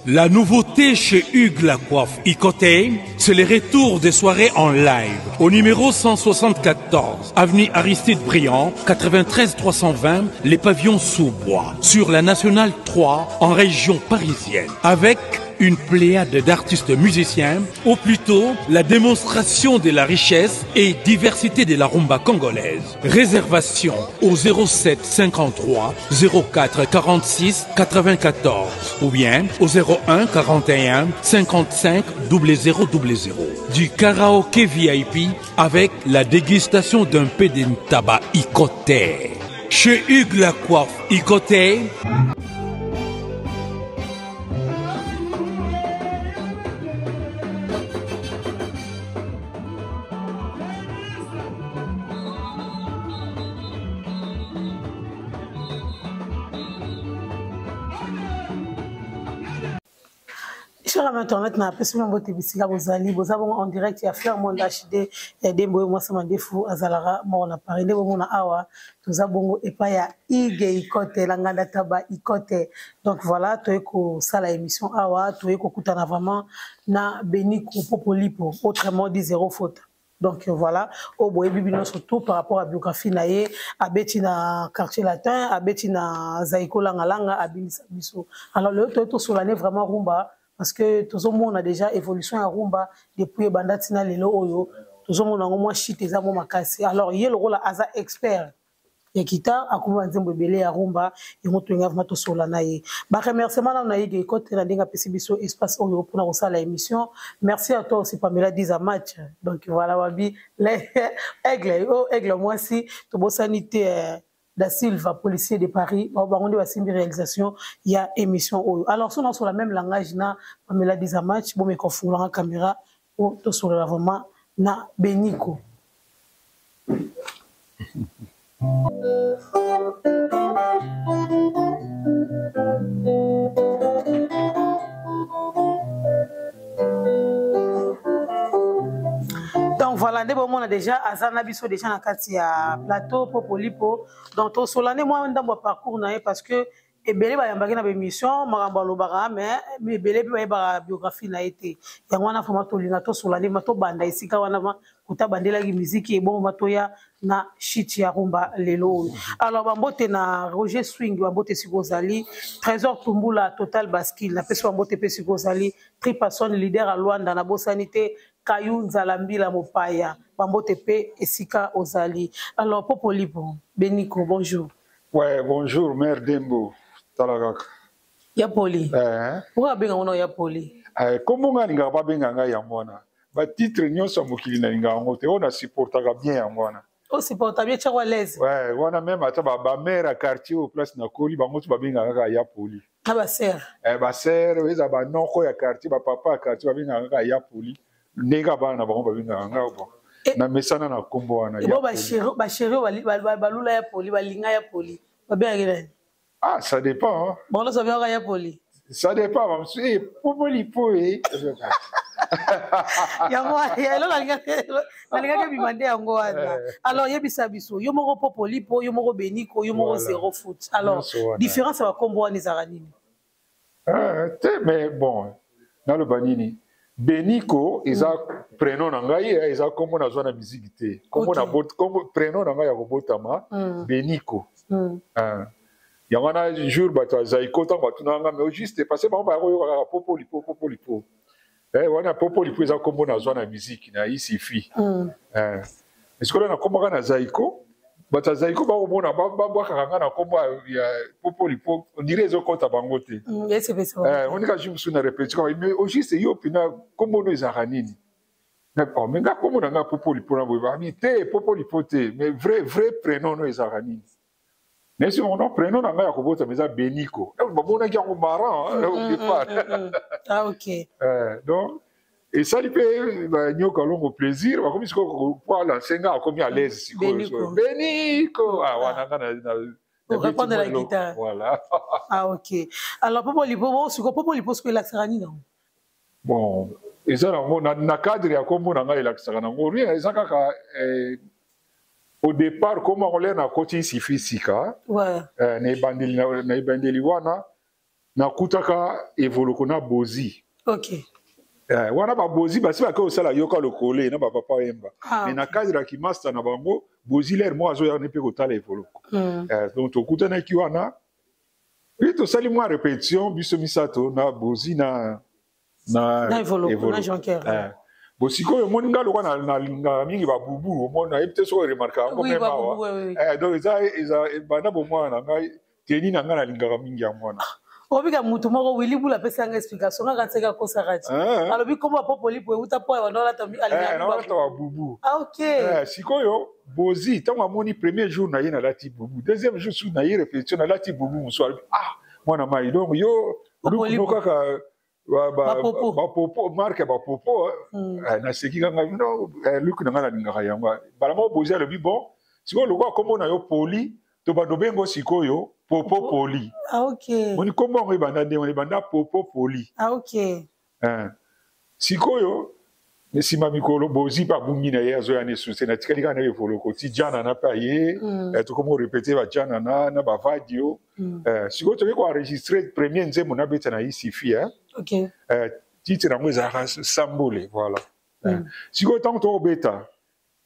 La nouveauté chez Hugues La Coiffe Icoté, c'est le retour des soirées en live au numéro 174, avenue Aristide Briand, 93 320, les pavillons sous bois, sur la nationale 3 en région parisienne, avec une pléiade d'artistes musiciens, ou plutôt la démonstration de la richesse et diversité de la rumba congolaise. Réservation au 07 53 04 46 94 ou bien au 01 41 55 00 00. Du karaoké VIP avec la dégustation d'un peu de tabac Icoté. Chez Hugues La Coiffe Icoté, Cher ami internet na apesi bino mbote bisika bozali boza bongo en direct ya Fleur Monde HD ya Dembo oyo mwasi mandefu azalaka moko na Paris nde bomona awa toza bongo epai ya Ige Ikote la nganda taba Ikote donc voilà toye kosala émission awa toye kokutana vraiment na Beniku Popolipo autrement dit zéro faute donc voilà oyo boyebi bino surtout par rapport à biographie na ye abeti na quartier latin abeti na zaiko langalanga abinisa biso alors lelo toye tosolane vraiment rumba parce que tozomona déjà évolution ya rumba depuis ebanda ntina lelo oyo tozomona yango mwa shit eza mwa makasi alors ye lokola aza expert ya guitare akomi banzembo ebele ya rumba yango tolinga vraiment tosolola na ye baremerciement nano na ye geikote na ndenge apesi biso espace oyo mpona kosala émission merci à toi aussi pamela diza match donc voilà wabi aigle o oh, aigle mwasi tobosani te eh, da Silva policier de Paris bango nde basimbi réalisation ya émission oyo alors so nasola même langage na Pamela Diza match bomeka ofungolanga caméra po tosolola vraiment na Beniko. Donc voilà nde bomona déjà aza na biso déjà na kati ya plateau popolipo donc tosola nde mwa ndambo ya parcours na ye parce que ebele bayambaki na baémission makambo alobaka mais ebele mpe bayebaka biographie na ye te yango wana vraimen tolinga tosola nde tobanda esika wana ma kuta bandelaki miziki ebongo ma toya na shit ya rumba lelo oyo alors bambote na roger swing bambote sikoyo ozali trésor tumbula total bascule napesi bambote mpe sikoyo ozali tripason leader ya lwanda nabosani te kayu nzala mbila mopaya bambote mpe esika ozali alors popolipo beniko bonjour Ouais, bonjour mère Dembo. Tala kaka. Ya poli. Eh. Pourquoi abenga ngo ya poli? Eh, kombo nga alingaka babenga ngai yango wana. Ba titre nyonso ya mokili nalingaka yango te. Oyo na supportaka bien yango wana. O supporta bien tiako à l'aise. Ouais, wana même ata ba ba mère ya quartier oyo place nakoli bango tu babengaka kaka ya poli. Na ba sœur. Eh, ba sœur eza ba noko ya quartier, ba papa ya quartier babengaka kaka ya poli. Ndenge bana na bango babengaka nga bon. Eh. Na mesana na kombo wana. Ebo ba chéri ba chéri balula ya poli, balinga ya poli. Babengaka nani? Ah, ça dépend. Hein. Bon, ça vient ya poli. Ça dépend. Eh, popoli po eh. Yango elo nalingaki ebima nde yango wana. Eh. Alors yebisa biso, yo moko popoli po, yo moko beniko, yo moko zéro foot. Alors, différence ya bakombo wana ezalaka nini? Ah, te mais bon, naloba nini? Beniko eza mm. prénom na ngai eh, eza kombo nazwa na musique te. Kombo na bot kombo prénom na ngai ya kobotama mm. Beniko. Mm. Ah. Yango wana jour bato ya Zaiko ntango batunaka ngai mais au juste parce que bango baya koyoka kaka popo lipo popo lipo. Eh, wana popo lipo eza kombo nazwa na musique na isifi. Mm. Eh. Sikoyo nakomaka na Zaiko bato ya zaiko bakomona babwakaka ngai na nkombo ya popolipo ondire ezokɔta bango te mm, eh, onika jour mosusu na repetition mais au juste yo mpena nkombo no ezalaka nini oh, me nga nkombo na ngai popolipo na boye babi te popolipo te mais vrai vrai prénom no ezalaka nini nayesi bango no prénom na ngai ya kobotama eza beniko bamonaki yango marrant au mm, mm, départ ah, ok eh, donc esali mpe banyoka longo plaisir bakomi sikoyo po alanse nga akomi à l'aise sikoyo beniko ah, wana nga na pour répondre à la guitare voilà ah ok alors popo lipo bon sikoyo popo lipo sikoyo elakisaka nini yango bon eza nango na, na cadre ya kombo na ngai elakisaka nango rien eza kaka eh, au départ kombo yango lere nakoti sifi sika ouais. eh, na ebandeli wana Nakutaka Evoloko na Bozi. Okay. Wana babozi basi bake kosala Yoka Lokole na bapapa Oyemba. Mais na cadre ya kimaster na bango, Bozi lere moko azoya ne mpe kotala Evoloko. Donc tokutanaki wana, puis tosali mwa répétition biso misato na Bozi na Na Evoloko, na Jonker. Bo sikoyo omoni nga lokwa nalingaka mingi babubu, omoni, nayebi te soki oremarka yango. Oui, même babubu, awa. oui. Donc eza banda bomwana na ngai, teni na ngai nalingaka mingi yango wana. Obika mutu moko Willy Bula apesi yanga explication, nga kanisaki akosaka ti. Alobi kombo ya Popolipo euta po ya banda olata alingaka Naolata babubu. Babubu. Ah, ok. Sikoyo Bozi, ntango amoni premier jour na ye nalati bubu, deuxième jour su na ye répétition nalati bubu mosusu, alobi: "Ah, mwana mai, donc yo Popolipo. lukuno kaka Bapopo. Bapopo, marque ya bapopo." Naseki kanga no luku na ngai nalingaka yango. Mbala moko Bozi alobi: "Bon, sikoyo lokola kombo na yo Poli, to bando bengo sikoyo Popo Poli." Ah, ok. Moni kombo yango ebanda ndenge wana, ebanda Popo Poli. Ah, ok. Sikoyo nsima mikolo, Bozi mpe abungi na ye, azoya na esuse, natikali kaka na Evoloko ti Janana mpe aye. Tokomi korépéter bajanana na bavadio. Sikoyo tokoki koenregistrer premier nzembo nabeta na Isifi, eh? Titre yango ezalaka Sambole, voilà. Sikoyo ntango tokobeta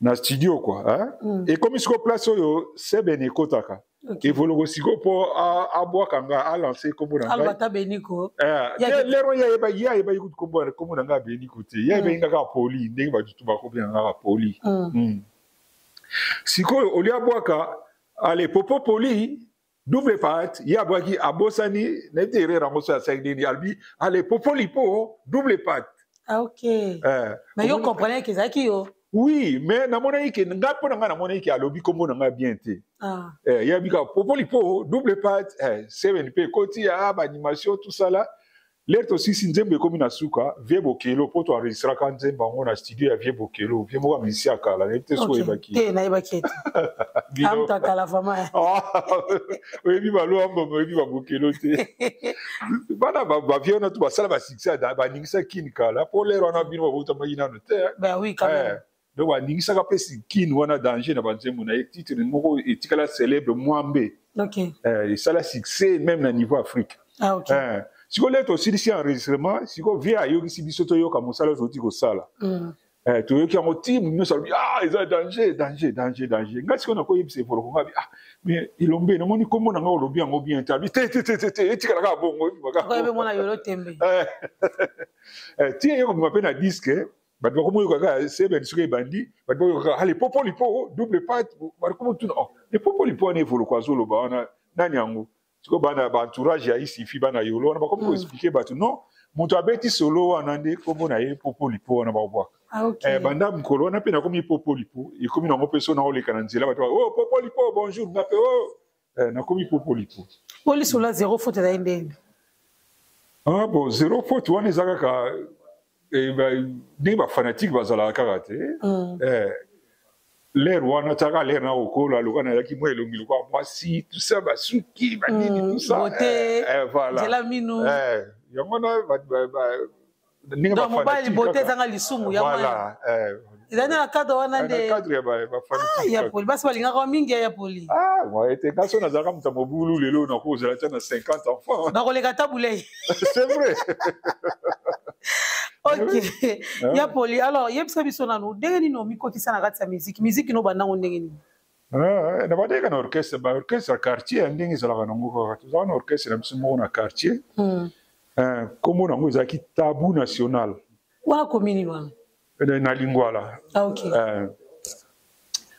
na studio quoi, eh? Ekomi sikoyo place oyo sebene ekotaka. Evoloko sikoyo mpo abwaka nga, alance kombo na ngai. Aloba ta Beniko. Lero ye ayeba, ye ayebaki kutu kombo na ngai Beniko te. Ye ayebaki nga kaka Poli, ndenge bato bakobenga nga kaka Poli. Sikoyo olia abwaka: "Ale, Popo Poli, double patte." Ye abwaki, abosani, nayebi te erreur yango so asali nini, alobi: "Ale, Popo Lipo, double patte." Ah, ok. Mais yo comprenais ke ezalaki yo? Oui, mais namonaki ke ngai, mpo na ngai, namonaki ke alobi kombo na ngai bien te. Ah. Yebi kaka Popo Lipo, double patte. Seven mpe ekoti ya baanimation, tout ça là. Lere tosisi nzembo, ekomi na suka, vie Bokelo, mpo toenregistraka nzembo yango na studio ya vie Bokelo, vie moko ya musicien ya kala, nayebi te soki oyebaki. Te, nayebaki ete amutakala vraiment. Oyebi baloa mbongo, oyebi babokelo te. Bana bavie wana to basala basuccès, baningisa Kini kala, mpo lere wana bino babotamaki nano te. Ben oui, quand même. Donc baningisaka mpe Kini wana danger na banzembo na ye. Titre moko etikala célèbre, Mwambe. Esala succès même na niveau Afrique. Ah, ok. Sikoyo lere tosilisi enregistrement, sikoyo vie ayokisi biso toyoka mosala oyo touti kosala. Toyoki yango, ti nyonso alobi: "Ah, eza danger, danger, danger, danger." Ngai sikoyo nakoyebisa Evoloko, ngai abi: "Ah, mais Elombe, namoni kombo na ngai olobi yango bien te." Abi: "Te, te, te, te, te, etikala kaka bongo." Okoyebi mona yolo tembe. Ti eye kobima mpe na disque, bato bakomoyoka kaka seben. Soki ebandi, bato bakoyoka kaka: "Ale, Popo Lipo, double patte." Bakomotuna: "Oh, le Popo Lipo wana Evoloko azoloba wana nani yango?" Sikoyo bana baentourage ya Isifi, bana yolo wana, bakomi koexpliquer bato: "Non, moto abeti solo wana nde kombo na ye Popo Lipo wana bakobwaka." Ah, ok. Banda mokolo wana mpe nakomi Popo Lipo. Ekomi nango mpe so naoleka na nzela, bato: "Oh, Popo Lipo, bonjour." Nga mpe: "Oh." Nakomi Popo Lipo. Po lisolo ya Zéro Faute ezali ndenge? Ah bon, Zéro Faute wana eza kaka ndenge bafanatike bazalaka kaka te. Lere wana tiaka lere na kokola, lokola nazalaki mwa elongi lokola mwasi, tout ça, basuki banini, tout ça. Beauté, voilà. Nzela minu. Yango wana ndenge Donc mobali bafanatike beauté kaka. Ezanga lisumu yango wana. Voilà. Ezali na cadre wana Na nde cadre ya bafanatike. Ya Poli, basi balingaka mingi ya Poli. Ah, moi ete nga so nazalaka moto ya mobulu, lelo nakozala tia na 50 enfants. Bakoleka ta bulei. C'est vrai. Ok, ya Poli, alors yebisa biso nanu ndenge nini omikotisa na kati ya musique. Musique no bandango ndenge nini? Ah, na bandeka na orchestre, baorchestre ya quartier, ya ndenge ezalaka nango kaka. Tozalaka na orchestre na biso moko na quartier. Nkombo nango ezalaki Tabu National. Wana komi nini wana? Na Lingwala. Ah, ok.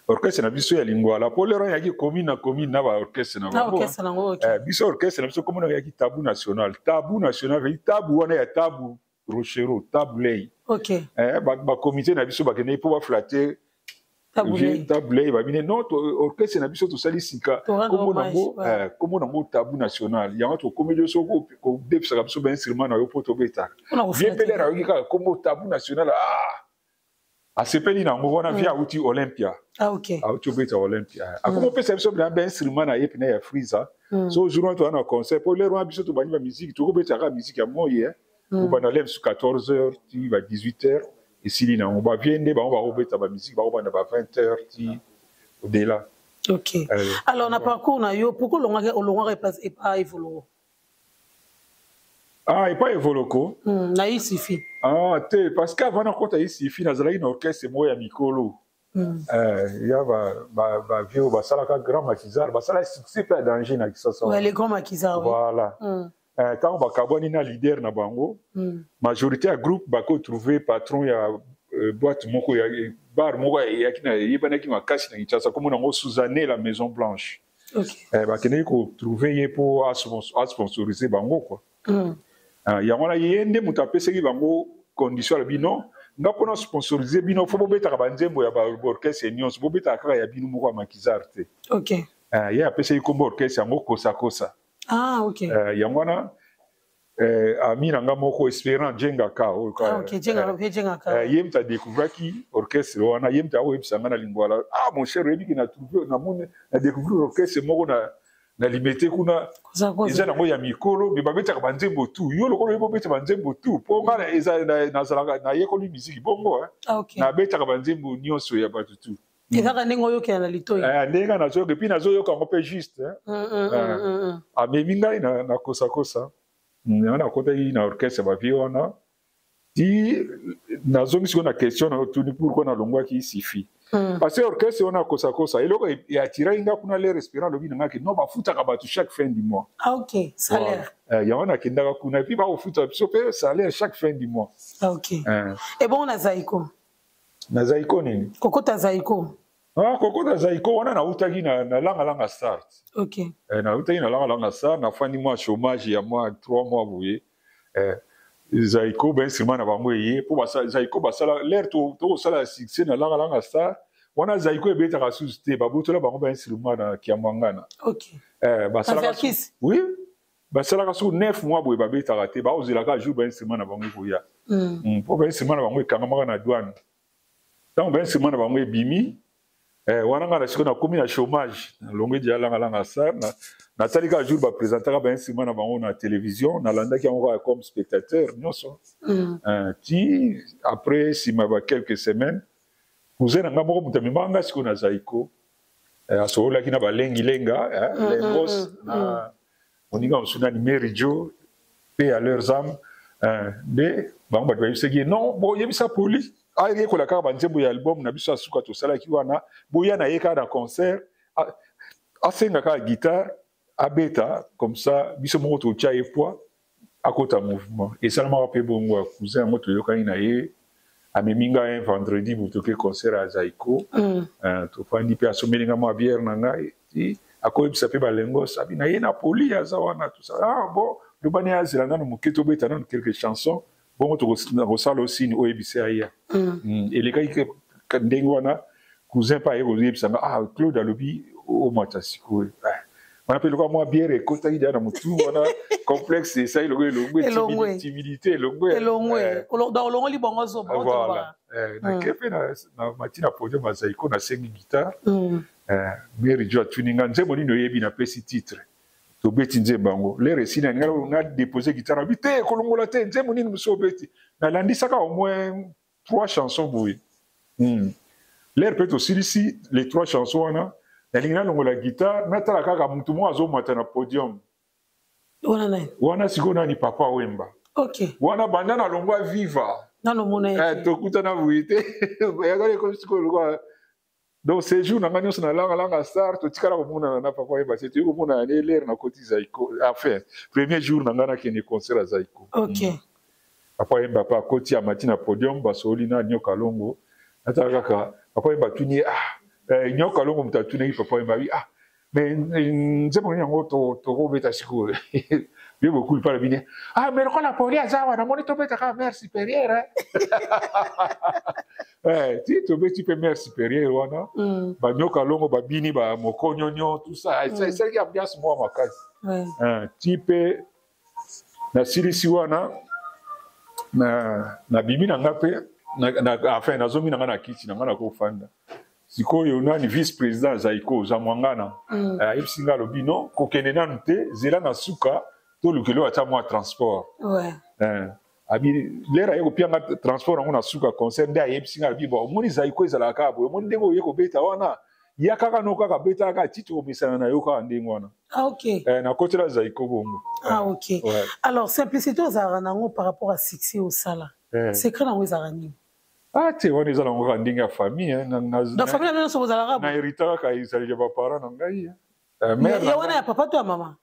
Orchestre na biso ya Lingwala, po lero yaki commune na commune na baorchestre na Na bango. Orchestre nango, ok. Biso orchestre na biso, nkombo nango yaki Tabu National. Tabu National vei tabu wana ya Tabu Rochero, Tabu Ley. Bakomité na biso bakendeki mpo baflatter Tabulei. Tabulei, babine non, orchestre na biso tosali sika, To rendre kombo hommage, nango ouais. kombo nango Tabu National. Yango tokomeli yo soki kodefisaka biso bainstrument na yo mpo tobetaka. Mpona Vie mpe koflatter. lere ayoki kaka kombo Tabu National, ah, asepeli nango wana. Vie auti Olympia. Ah, ok. Auti obeta Olympia, akomi opesa biso na bainstrument na ye pene ya Frisa. So jour wana toza na concert, mpo lere wana biso tobandi bamusike, tokobetaka musique ya moi, kobanda le biso 14 heures ti ba 18 heures, esili nango. Bavie nde bango bakobeta bamusike, bakobanda ba 20 heures ti au-delà. Ok. Alors na parcours na yo, pourquoi olongwaka epa Evoloko? Ah, epai Evoloko. Na Isifi. Ah te, parce que avant nakota Isifi, nazalaki na orchestre moko ya mikolo. Ya bavieux oyo basalaka Grand Maquisard, basala succès mpe ya danger na Kisasa. Ouais, les Grands Maquisards, oui. Voilà. Ntango bakabwani na leader na bango, majorité ya groupe bakotrouve patron ya boîte moko, ya bar moko eyaki na eyebanaki makasi na Kinshasa, komona yango Suzanne la Maison Blanche. Bakendaki kotrouve ye mpo asponsorize bango quoi. Yango wana ye nde moto apesaki bango condition, alobi: non, nga mpona sponsorize bino, fo bobetaka banzembo ya baorchestre nyonso, bobetaka kaka ya bino moko ya Maquisard te. Ye apesaki nkombo orchestre yango Kosakosa. Ah, ok. Yango wana ami na nga moko, Espérant Jengaka oyo, Ah, ok, Jengaka, Jengaka. Ye moto adécouvraki orchestre wana. Ye moto akoyebisa nga na Lingwala: ah, mon cher, oyebiki na trouve, namoni, na découvrir orchestre moko na Limete kuna. Eza nango ya mikolo, me babetaka banzembo tu. Yo lokola oyebi obeta banzembo tu, mpo nga eza nazalaka nayekoli miziki bongo. Ah, ok. Nabetaka banzembo nyonso ya bato tu. Ezaka ndenge oyokela na litoi. Ndenge nga nazoyoka, et puis nazoyoka yango mpe juste. Amemi ngai na Kosakosa. Yango nakotaki na orchestre bavieux wana ti nazongi sikoyo na question na otuni: pourquoi nalongwaki Isifi? Parce que orchestre wana Kosakosa, eloko eatiraki nga kuna, l'heure Espérant alobi na nga ke non, bafutaka bato chaque fin du mois. Ah, ok, salaire. Yango nakendaka kuna, et puis bakofuta biso mpe salaire chaque fin du mois. Ah, ok. Et bon, na Zaiko? Na Zaiko nini? Kokota Zaiko. Ah, kokota Zaiko wana, nautaki na Langa Langa Start. Nautaki na Langa Langa Start, nafandi mwa chômage ya mwa 3 mois boye. Zaiko, bainstrument na bango eye mpo Zaiko basala l'heure tokosala succès na Langa Langa Star wana, Zaiko ebetaka susu te, babotola bango bainstrument na Kiamwangana. Basalaka, oui, basalaka soki 9 mois boye babetaka te, baozelaka jour bainstrument na bango ekoya, mpo bainstrument na bango ekangamaka na douane. Ntango bainstrument na bango ebimi wana, nga na sikoyo nakomi na chômage, nalongwe dia Langa Langa Star, natali kaka jour baprésentaka bainstrument na bango na télévision, nalandaki yango kaka comme spectateur nyonso. Ti après, nsima ba quelques semaines, cousin na nga moko moto amemaka nga sikoyo na Zaiko, asololaki na balengilenga Lengos na moninga mosusu nani, Mary Jo, mpe à leurs âmes, nde bango bato bayebisaki ye: non, boyebisa Poli ayekola kaka banzembo ya album na biso ya suka tosalaki wana, boya na ye kaka na concert, asenga kaka guitare abeta, comme ça biso moko totya ye poids, akota mouvement. Esalamaka mpe bongo. Ya cousin yango toyokani na ye, amemi ngai un vendredi botoke concert ya Zaiko. Tofandi mpe, asomeli ngai mwa bière na ngai, ti akoyebisa mpe balengos abi na ye na Poli aza wana, tout ça. Ah bon, lobani azela nano moke, tobeta nano quelques chansons, bongo tokosala osini oyebisa aya. Elekaki ndenge wana. Cousin mpe aye koyebisa nga: ah, Claude alobi omata sikoyo wana. Mpe lokola mwa bière ekotaki deya na motu wana, complexe esali longo, elongwe, timidité elongwe. Elongwe, olongoli bongo zoba. Voilà. Nake mpe na mati na podium ya Zaiko, nasengi guitare. Mary Jo atuni nga: nzembo nini oyebi? Napesi titre, tobeti nzembo yango. L'heure esili, nalinga na dépose guitare, abi te, kolongola te, nzembo nini mosu obeti? Nalandisaka au moins trois chansons boye. L'heure mpe tosilisi les trois chansons wana, nalingi nalongola guitare, natala kaka mutu moko azomata na podium. Wana nani? Wana sikoyo nani? Papa Wemba. Wana banda nalongwa Viva. Nanomona ye. Tokutana boye te, yakali ekomi sikoyo lokola. Donc séjour na ngai nyonso na Langa Langa Star, totikala komonana na Papa Wemba te. Toyei komonana ne l'heure nakoti Zaiko, enfin premier jour na ngai nakende concert ya Zaiko. Papa Wemba mpe akoti, amati na podium, basoli na Nyoka Longo. Natala kaka Papa Wemba atuni ye: ah, Nyoka Longo moto atunaki Papa Wemba, abi: ah, mais nzembo nini yango tokobeta sikoyo? Ye bokulu mpe alobi ne: ah, mais lokola Poli aza awa, namoni tobetaka Mère Supérieure. Ti tobeti mpe Mère Supérieure wana, banyoka Longo babini bamokonyonyo, tout ça. Esalaki ambiance moko makasi. Ti mpe nasilisi wana, nabimi na nga mpe, enfin nazongi na nga na kiti na nga, nakofanda sikoyo. Nani, vice président Zaiko Zamwangana, ayebisi nga, alobi: non, kokende nanu te, zela na suka tolukeli oyo ata mwa transport. Abi l'heure aye kopianga transport yango na suka concert, nde ayebisi nga, alobi: bon, omoni Zaiko ezalaka kaka boye, omoni ndenge oye kobeta wana. Ya kaka no kaka betaka kaka ti tokomesana na yo kaka ndenge wana. Ah, ok. Nakotela Zaiko bongo. Ah, ok. Ouais. Alors, simplicité ozalaka nango par rapport à succès osala, secret nango ezalaka nini? Ah te, wana eza nango kaka ndenge ya famille. Dans famille na bino nyonso bozalaka? Na hérita kaka ezaleli ya baparent na ngai. Ya wana ya papa to ya mama?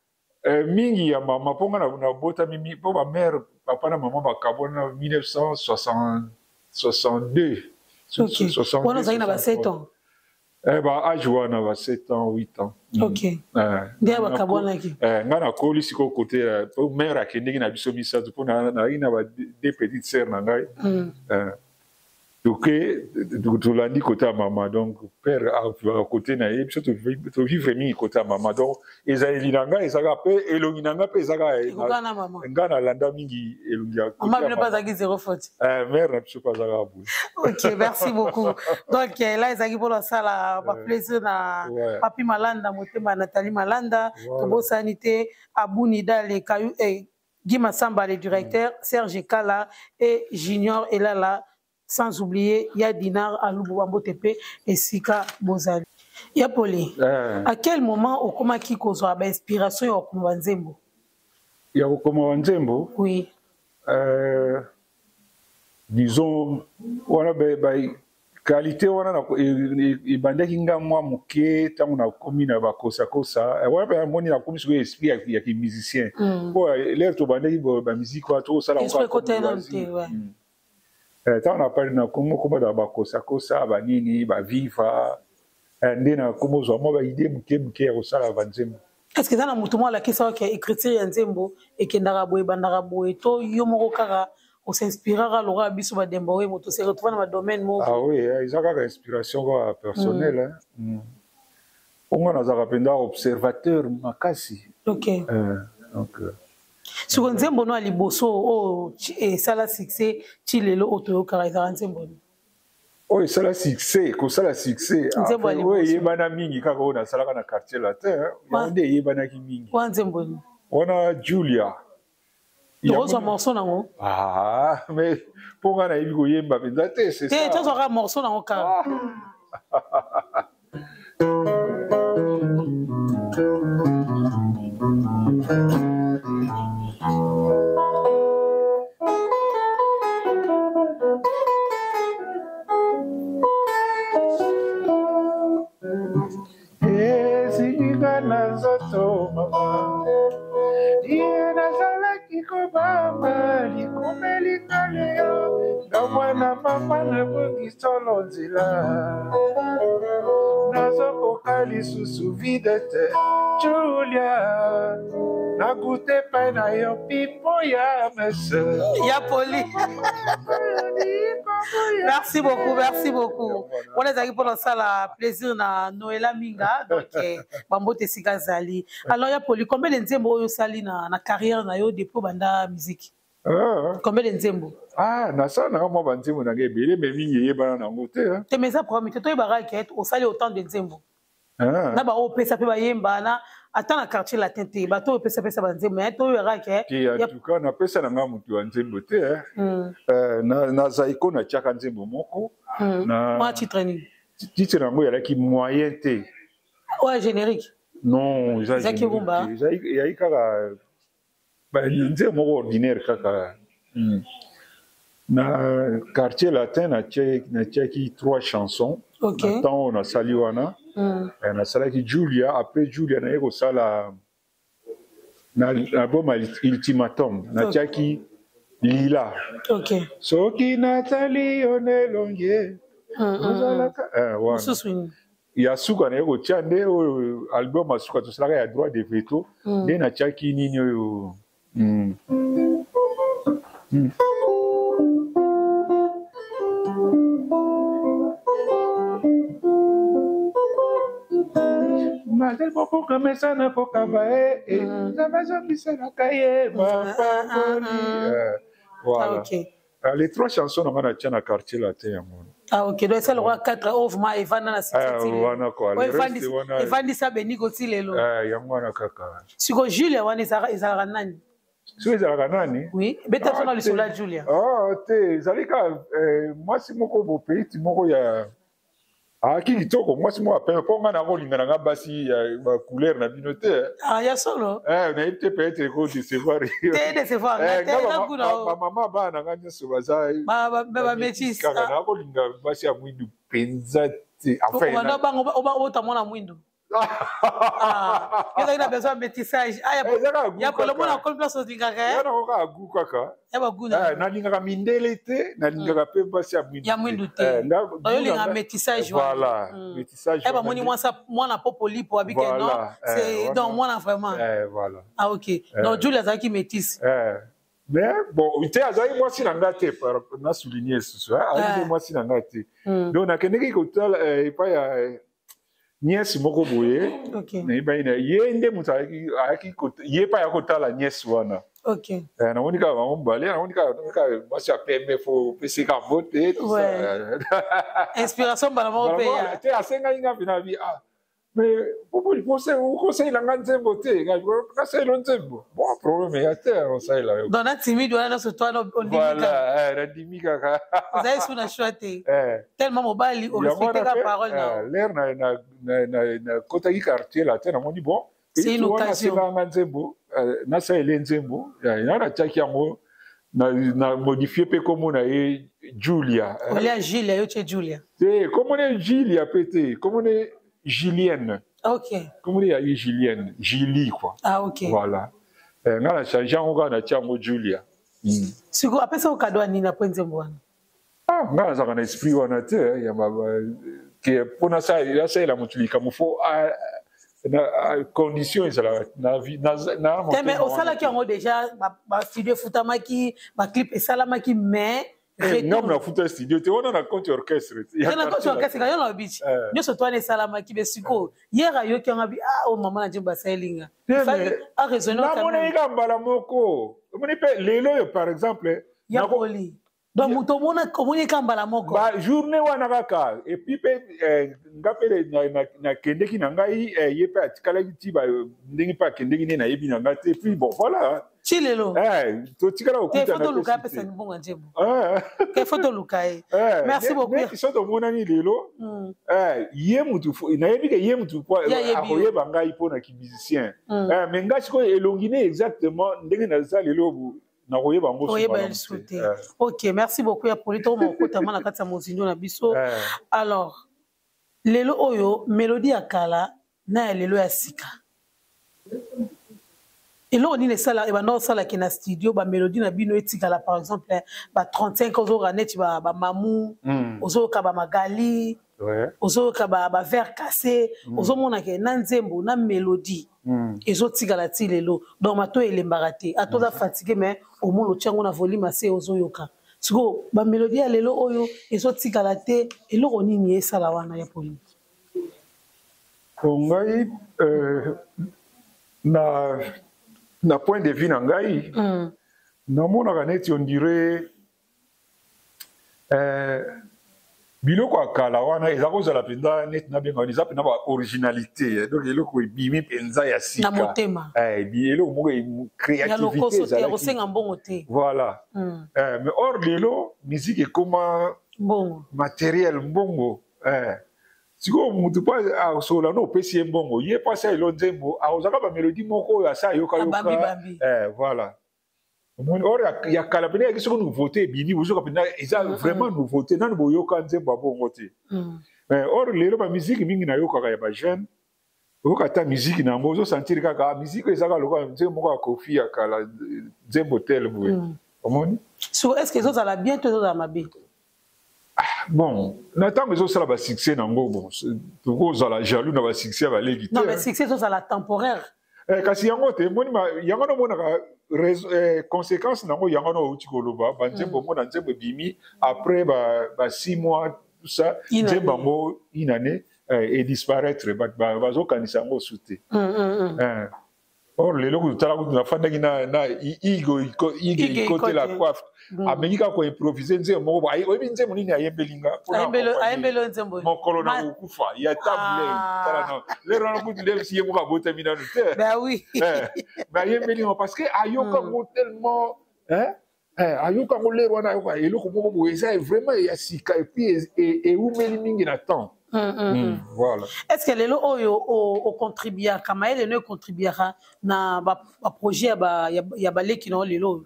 Mingi ya mama, mpo nga nabotami mpo bamare, papa na mama bakabwana na 1962. Wana ozalaki na ba 7 ans? Ba age wana, ba 7 ans, 8 ans. Ok, nde bakabwanaki. Nga nakoli sikoyo kote po mare akendeki na biso misato, mpo nazalaki na ba deux petites sœurs na ngai. Toke tolandi kote ya mama, donc père avivaka kote na ye, biso tovivre mingi kote ya mama. Donc ezaleli na ngai ezalaka mpe elongi na ngai mpe ezalaka ngai nalanda mingi elongi ya mare na biso mpe azalaka boye. Ok, merci beaucoup. Donc là ezalaki mpona osala baplaisir na Papi Malanda, motema Nathalie Malanda. Tobosani te Abuni Dale Kayu, Guy Massamba le directeur, Serge Kala et Junior Elala, sans oublier Ya Dinar Alubu Bambote mpe esika bozali. Ya Poli, à quel moment okomaki kozwa bainspiration ya kokoma banzembo? Ya kokoma banzembo? Oui. Disons wana ba qualité wana ebandaki nga mwa moke ntango nakomi na bakosakosa wana mpe namoni nakomi sikoyo esprit ya kimusicien, po l'heure tobandaki bamusique wana tokosala. Ntango napali nakomi okoma bakosakosa, banini, baviva, nde nakomi ozwa mwa baidée moke moke ya kosala banzembo. Est ce que eza na motu moko alakisa oke écriture ya nzembo ekendaka boye, ebandaka boye, to yo moko kaka osinspiraka lokola biso bademba oyo moto se retrouve na badomaine moko? Ah oui, eza kaka inspiration kaka personnelle. Onga nazalaka mpenza observateur makasi. Ok. Donc Siko nzembo no ya liboso oyo esala succès ti lelo oyo toyokaka ezalaka nzembo nini? Oyo esala succès, kosala succès, oyo eyebana mingi kaka oyo nasalaka na Quartier Latin, yango nde eyebanaki mingi. Wana nzembo nini? Wana Julia. Tokozwa morceau nango? Ah, mais mpo ngai nayebi koyemba mpenza te. Te, tozwaka morceau nango kaka. Ezinga na nzoto mama, ye nazalaki kobamba likumelinga leyo nga mwana mama nabongi solo nzela, nazokoka lisusu vide te. Julia, nagute epai na yo pipo ya mese. Ya Poli, merci beaucoup, merci beaucoup. Wana ezalaki mpona osala plaisir na Noela Minga, donc bambote esika azali. Alors ya Poli, combien de nzembo oyo osali na carrière na yo depuis obanda musique? Combien de nzembo? Ah, nasala nanga mwa banzembo nanga ebele, mais mingi eyebana nango te. Te, mais eza problème te, toyebaka ke osali autant de nzembo na baoyo opesa mpe bayemba na ata na Quartier Latin te, bato oyo opesapesa banzembo, mais toyebaka ke. Te, en tout cas napesa na nga motu ya nzembo te. Na Zaiko natiaka nzembo moko. Mwa titre nini? Titre yango ezalaki Moyen te. Oyo générique? Non. Ezalaki rumba? Ezalaki kaka nzembo moko ordinaire kaka. Na Quartier Latin natiaki trois chansons. Na ntango oyo nasali wana, nasalaki Julia. Après Julia naye kosala na album Ultimatum, natiaki Lila. Soki natali yo na elongi ozalaka wana ya suka, naye kotia nde oyo album ya suka tosalaka ya Droit de veto, nde natiaki nini oyo. Mazali kokokamesana kokaba ye, Nzambe azongiselaka ye mapamboli. Voilà. Les trois chansons nanga natia na Quartier Latin, yango. Ah ok, donc esala lokola 4 oyo vraiment evanda na Wana quoi. Evandisa Beniko ti lelo. Yango wana kaka. Siko Julia wana ezalaka nani? Soki ezalaka nani? Oui, beta biso na lisolo ya Julia. Oh te, ezali kaka mwasi moko bopeiti moko ya Ayaki kitoko, mwasi moko apembe, mpo ngai nakolinga na ngai basi ya bacouleur na bino te. Ah, ya solo. Nayebi te, peut-être ekodecevoir. Te, décevoir Bamama, bana na ngai nyonso baza bamétis. Kaka nakolinga basi ya mwindu mpenza te. Bango obota mwana mwindu, ezalaki na besoin ya métissage ya kolomona komi place olingaka. Ya nango kaka gu kaka. Ya bagu. Nalingaka mindele te, nalingaka mpe basi ya mwindu. Ya mwindu te, oyolinga métissage. Voilà, métissage. Ya bamoni mwana popolipo abike, non, c'est donc mwana vraiment. Voilà. Ah ok, donc Julie azalaki métisse. Mais bon, te, azalaki mwasi na nga te, na souligne lisusu, azalaki mwasi na nga te. Donc nakendeki kotala epai ya nièce moko boye, nayebaki na ye nde moto ayaki, ye mpe aya kotala nièce wana. Namoni kaka bango mibale, namoni kaka mwasi ya pembe, fo opeseka mbote. Inspiration mbala moko mpe. Te, asengaki nga mpena abi: "Ah, mais okosalela nga nzembo te?" Nasalela nzembo, bon, problème eya te, osalela yo. Donc na timide wana nyonso to wana. Voilà, nandimi kaka. Ozali su na choix te, tellement mobali orespecte ka parole na. L'heure nakotaki quartier la te, namoni bon. C'est une occasion. Asengaka nzembo, nasaleli nzembo na natiaki yango, na modifie mpe kombo na ye Julia. Olia Julia, yo tie Julia. Te, kombo na Julia mpe te, kombo na Julienne. Kombo na ye Julienne, Julie quoi. Ah ok. Voilà, nga na change yango kaka, natia yango Julia. Sikoyo apesa yo cadeau ya nini apres nzembo wana? Ah, nga nazalaka na esprit wana te ya ke mpo nasalela motu likambo, fo condition ezalaka. Te, mais osalaki yango déjà, bastudio efutamaki, baclip esalamaki, mais Nga nafuta studio te, wana na compte orchestre. Na compte orchestre yo na bici nyonso to wana esalamaki. Be sikoyo hier ayoki yango, abi: "Ah, o mama na nzembo asalinga." Araisonne. Namonaki ka mbala moko, omoni mpe lelo oyo par exemple. Ya poli, donc moto omoni ka mbala moko. Ba journée wana kaka, et puis mpe nga mpe nakendeki na ngai, ye mpe atikalaki ti ndenge mpe akendeki nde nayebi na ngai te. Puis bon, voilà. Ti lelo. Totikala. Kokutana toluka apesa mbongo ya nzembo ke fo toluka ye. Merci beaucoup. So tomonani lelo, ye mutu nayebi ke ye mutu akoyeba ngai mpo na kimusicien, mais ngai sikoyo elongi ne exactement ndenge naza lelo, nakoyeba yango. Oyeba lisusu te. Ok, merci beaucoup ya poli. Tokoma kokotama na kati ya mozindo na biso. Alors lelo oyo, mélodie ya kala na ya lelo ya sika, eloko nini esala ebanda osalaki na studio bamélodie na bino etikala? Par exemple ba 35, ozoyoka neti bamamu, ozoyoka bamagali, ozoyoka baverre cassé, ozomona ke na nzembo na mélodie ezotikala ti lelo. Donc mato elembaka te, ata oza fatigué, mais omona otia yango na volume ase, ozoyoka. Sikoyo bamélodie ya lelo oyo ezotikala te, eloko nini esala wana ya poli? Ngai na point de vue na ngai, namonaka neti on dirait biloko ya kala wana eza kozala mpenza neti nabenga wana, eza mpenza baoriginalité. Donc eloko ebimi mpenza ya sika. Na motema. Eloko moko créativité ezalaki. Kosenga mbongo te. Voilà. Mais or lelo musique ekoma mbongo. Matériel, mbongo. Sikoyo mutu mpo asola no, opesi ye mbongo, ye mpo asalelo nzembo, akozwaka bamélodie moko oyo asa ayokayoka. Voilà, omoni, or ya kala pene yaki, soki nouveauté ebimi, bozoka mpenza eza vraiment nouveauté, nanu boyoka nzembo ya bongo te. Or lelo bamusique mingi nayokaka ya bajeune, oyoka ata musique na yango, ozosentir kaka musique oyo ezaka lokola nzembo moko ya Kofi ya kala, nzembo tel boye, omoni. So est ce que ezozala bien to ezozala mabe? Bon, na ntango ezosala basuccès nango, bon, tokozala jaloux na basuccès ya baleki te. Non, mais succès ezozala temporaire. Kasi yango te, moni, yango nomonaka conséquence nango, yango no outi koloba banzembo, omona nzembo ebimi après ba 6 mois, tout ça, nzembo yango une année edisparaître, bazokanisa yango su te. Or lelo kutu, tala kutu nafandaki na Igo Ige Ikote la coiffe, amengi kaka koimprovise nzembo moko. Oyebi nzembo nini ayembeli nga? Ayembeli nzembo? "Mokolo na kokufa" ya Tabu Ley. Tala lero wana kutu lelo si ye moko abotami nanu te. Ben oui. Mais ayembeli nga parce que ayoka ngo tellement, ayoka ngo lero wana, ayoka eloko moko boye eza vraiment ya sika, et puis eumeli mingi na temps. Voilà. Est ce que lelo oyo ocontribuaka, mayele no econtribuaka na baprojet ya baleki na yo lelo oyo?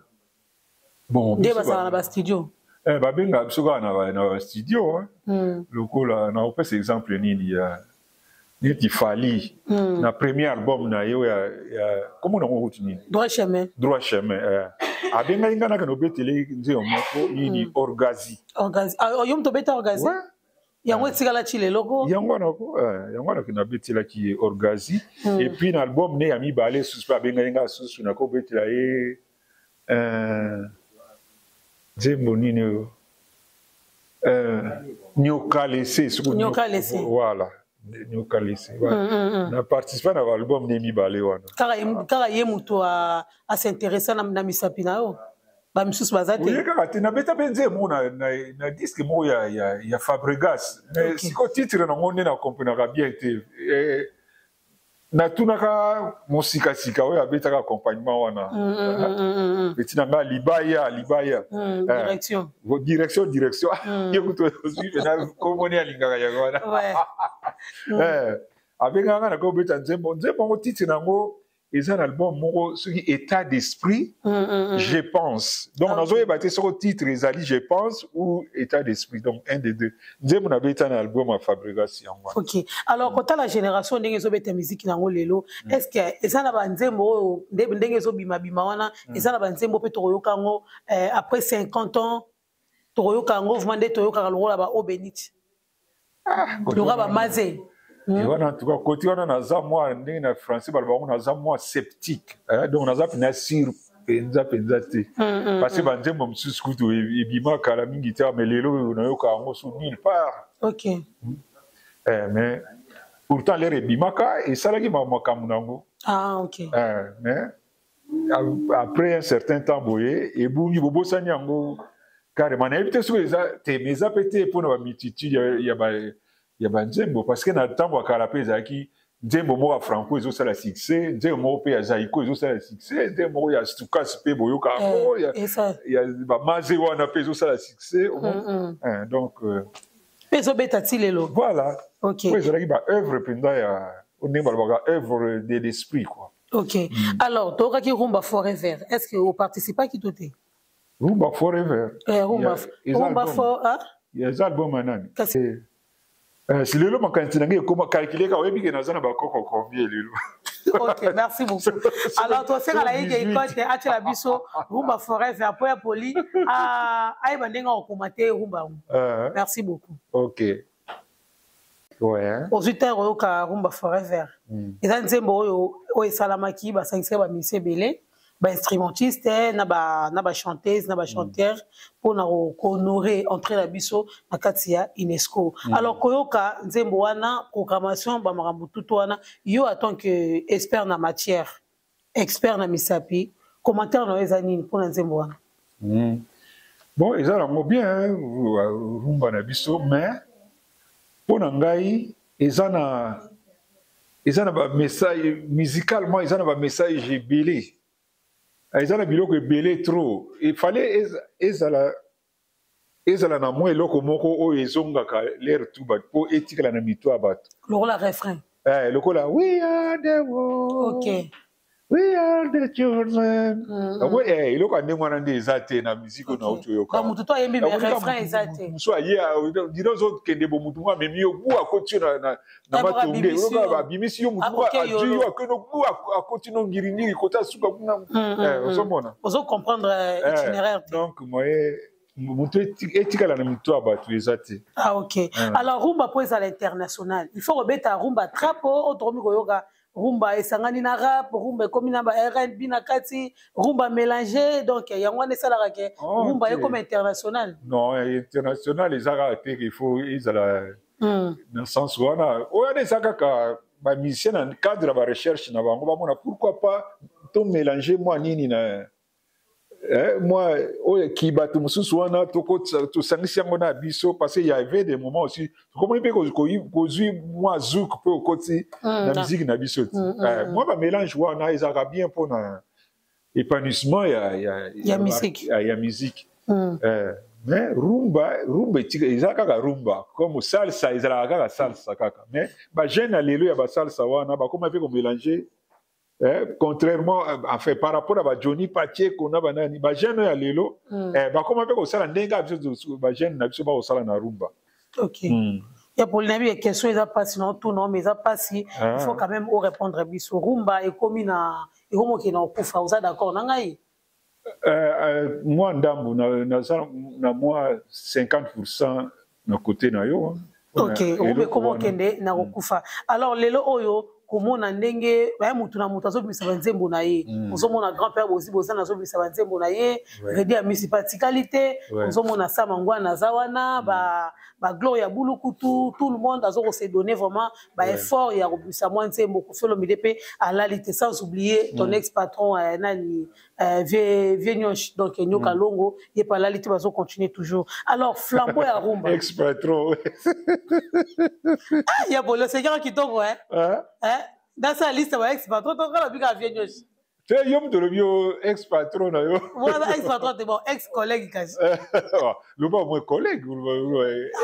Bon, nde bazala na bastudio. Babengaka biso kaka na bastudio. Lokola nakopesa exemple nini, ya neti Fally na premier album na ye oyo ya kombo nango kutu nini? Droit Chemin. Droit Chemin, abengaki ngai nakende obetele nzembo moko nini, Orgazi. Orgazi. Ah, yo moto obeta Orgazi? Ouais. Yango etikala ti lelo ko. Yango wana ko, yango wana nabetelaki ye Orgazi. Et puis na album ne ya mibale susu mpe abengaki ngai susu, nakobetela ye nzembo nini oyo, Nyoka Lese. Nyoka Lese. Voilà, Nyoka Lese. Na participe na baalbum ne mibale wana. Kaka ye moto as'intéressa na misapi na yo, bamisusu baza te? Oye kaka te, nabeta mpe nzembo na disque moko ya Fabregas, mais sikoyo titre nango nde nakomprenaka bien te. Natunaka mosikasika oyo abetaka accompagnement wana, eti na nga libaya libaya. Direction. Direction, direction. Ye kutu ozwi mpena komoni alingaka yango wana. Abengaka nga nakobeta nzembo, nzembo yango titre nango eza na album moko soki État d'esprit, je pense. Donc nazoyeba te soko titre ezali Je pense ou État d'esprit, donc un des deux nzembo nabeta na album ya Fabregas, yango wana. Ok, alors kotala génération ndenge ezobeta musique nango lelo, est ce que eza na banzembo oyo ndenge ezobimabima wana, eza na banzembo mpe tokoyoka yango après 50 ans, tokoyoka yango vraiment nde toyokaka lokola ba Eau Bénite, lokola bamaze? Wana en tout cas côté wana naza mwa, ndenge na français baloba yango, naza mwa sceptique, donc naza mpena sûr mpenza mpenza te, parce que banzembo mosusu kutu ebima kala mingi te, mais lelo oyo nayoka yango so nulle part. Mais pourtant l'heure ebimaka esalaki makambo nango. Ah, ok. Mais après un certain temps boye ebungi, bobosani yango carrément. Nayebi te soki eza te, mais eza mpe te mpona bamultitude ya banzembo, parce que na ntango ya kala mpe ezalaki nzembo moko ya Franco ezosala succès, nzembo moko mpe ya Zaiko ezosala succès, nzembo moko ya Stukas mpe boyoka yango, ya bamaze wana mpe ezosala succès. Donc Mpe ezobeta ti lelo. Voilà. Oyo ezalaki baœuvre mpenza ya, ndenge balobaka, œuvre de l'esprit quoi. Ok. Alors toyokaki Rumba Forever, est ce que oparticipaki to te? Rumba Forever? Rumba, Rumba For, ah? Eza album ya nani? Si lelo makanisi na ngai ekoma calcule kaka, oyebi ke naza na bakoko combien lelo. Ok, merci beaucoup. Alors tosengala ye ke ikote atiela biso Rumba Forever po ya poli ayeba ndenge akokoma te rumba yango. Merci beaucoup. Ok, ouais. Ozwi te oyoka Rumba Forever. Eza nzembo oyo oyo esalamaki, basangisaki bamusicien ebele, bainstrumentiste na bachanteuse na bachanteur mpona kohonorer entrée na biso na kati ya UNESCO. Alors koyoka nzembo wana, programmation, bamakambo tutu wana, yo en tant que expert na matière, expert na misapi, commentaire na yo eza nini mpona nzembo wana? Bon, eza nango bien rumba na biso, mais mpo na ngai eza na bamessage, musicalement eza na bamessage ebele, eza na biloko ebele trop. Efale ezala na mwa eloko moko oyo ezongaka l'heure tout bato mpo etikala na mito ya bato. Lokola refrain? Lokola "We are the world", "We are the children". Eloko ya ndenge wana nde eza te na musique oyo nauti oyoka. Motu to ayembi, mais refrain eza te. Mosu aye dina ozokende bo, mutu moko amemi yo bu, akoti yo na matonge, oyoka abimisi yo, mutu moko adui yo, akende bu, akoti no ngiringiri kota suka kuna, ozomona. Ozo comprendre itinéraire te. Donc moye moto etikala na mito ya bato eza te. Ah, ok. Alors rumba mpo ezala international, il faut kobeta rumba trap oyo tokomi koyoka, rumba esangani na rap, rumba ekomi na ba R&B na kati, rumba mélange. Donc yango wana esalaka ke rumba ekoma international? Non, international eza kaka te il faut ezala na sens wana. Oyo wana eza kaka bamusicien na cadre ya barecherche na bango, bamona pourquoi pas to mélange mwa nini na mwa oyo ki bato mosusu wana, tosangisi yango na biso, parce que y avait des moments aussi tokomoni mpe kozwi mwa zouk mpe okoti na musique na biso ti mwa bamélange wana ezalaka bien mpona épanouissement ya musique. Ya musique. Mais rumba, rumba etika eza kaka rumba, comme salsa ezalaka kaka salsa kaka. Mais bajeune ya lelo ya basalsa wana bakoma mpe komélange, contrairement, enfin, par rapport à baJohnny Pacheco na banani, bajeune oyo ya lelo bakoma mpe kosala ndenge ya biso, bajeune na biso bakosala na rumba. Ok. Ya Poli, nayebi ya question eza mpasi na otuna, mais eza mpasi, il faut quand même orépondre biso. Rumba ekomi na, ekomi okende na kokufa, oza d'accord na ngai? Mwa ndambu naza na mwa 50 na côté na yo. Ok, rumba ekomi okende na kokufa. Alors lelo oyo komona ndenge baya, mutu na moto azobimisa banzembo na ye, ozomona grand père Bozi Bozana azobimisa banzembo na ye, Reddy Amisi mpe atikali te, ozomona Sama Ngwana aza wana, baGloria Bulukutu, tout le monde azokose donner vraiment baeffort ya kobimisa mwa nzembo. Koffi Olomide mpe alali te, sans oublier ton ex patron, nani, vieux Nyosh, donc Nyoka Longo, ye mpe alali te, bazocontinue toujours. Alors flambeau ya rumba Ex patron. Ah, ya bolo sekaka kitoko, eh? Eh? Nasala liste ba ex patron tokala bika vieux Nyosh. Te, yo moto olobi yo ex patron na yo. Wana ex patron te, bon, ex collègue kasi. Loba au moins collègue.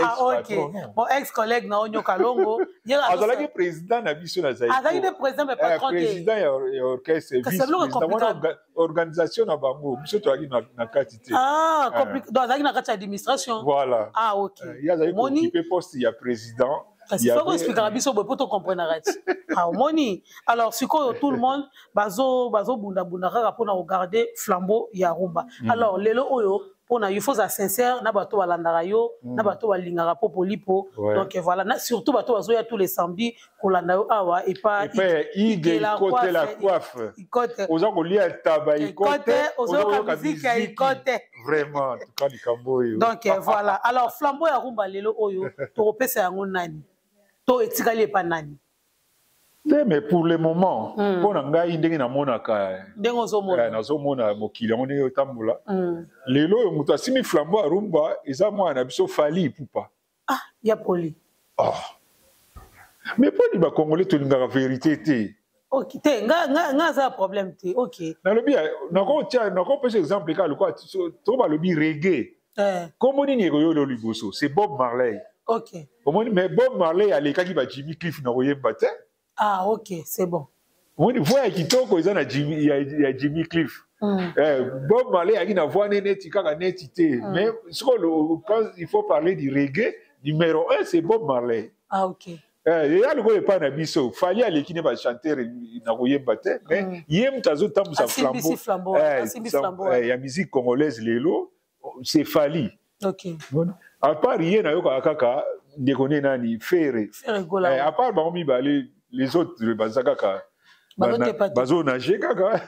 Ah ok, bon, ex collègue na Onyoka Longo. Azalaki président na biso na Zaiko. Azalaki nde président, mais patron te. Président ya orchestre, vice président wana, organisation na bango, biso tozalaki na kati te. Ah, donc azalaki na kati ya administration. Voilà. Ah ok. Ye azalaki kooccuper poste ya président. Kasi faut koexplikaka biso boye mpo tocomprenaka ti. Ah, omoni, alors sikoyo tout le monde bazobundabunda kaka mpona kogarder flambeau ya rumba. Alors lelo oyo, mpona yo, faut ozala sincère na bato balandaka yo, na bato balingaka Popolipo. Donc voilà, na, surtout bato bazoya tous les samedis kolanda yo awa epa Ige Ikote la coiffe. Oza kolia taba Ikote, ozoyoka miziki ya Ikote. Vraiment, en tout cas likambo oyo. Donc voilà, alors flambeau ya rumba lelo oyo tokopesa yango nani to etikali epa nani? Te, mais pour le moment, mpo na ngai, ndenge namonaka, ndenge ozomona, nazomona mokili yango ndenge otambola lelo oyo, moto asimi flambeau ya rumba eza mwana na biso Fally Ipupa. Ah, ya Poli. Oh. Mais mponi bacongolais tolingaka vérité te? Ok, te, nga aza problème te, ok. Nalobi, nakotia, nakopesa exemple kaka lokola to balobi reggae, kombo nini ekoyola liboso? C'est Bob Marley. Omoni, mais Bob Marley alekaki ba Jimmy Cliff na koyemba te. Ah ok, c'est bon. Omoni, voix ya kitoko eza na Jimmy, ya Jimmy Cliff. Bob Marley ayaki na voix ne neti kaka neti te. Mais sikoyo, quand il faut parler du reggae, numéro 1 c'est Bob Marley. Ah ok. Eya lokola epai na biso, Fally aleki ne bachanteur na koyemba te, mais ye moto azotambusa flambeau ya musique congolaise lelo, c'est Fally. À part ye, nayokaka kaka ndeko nde nani, Ferre. À part bango mibale, les autres baza kaka bazonage kaka.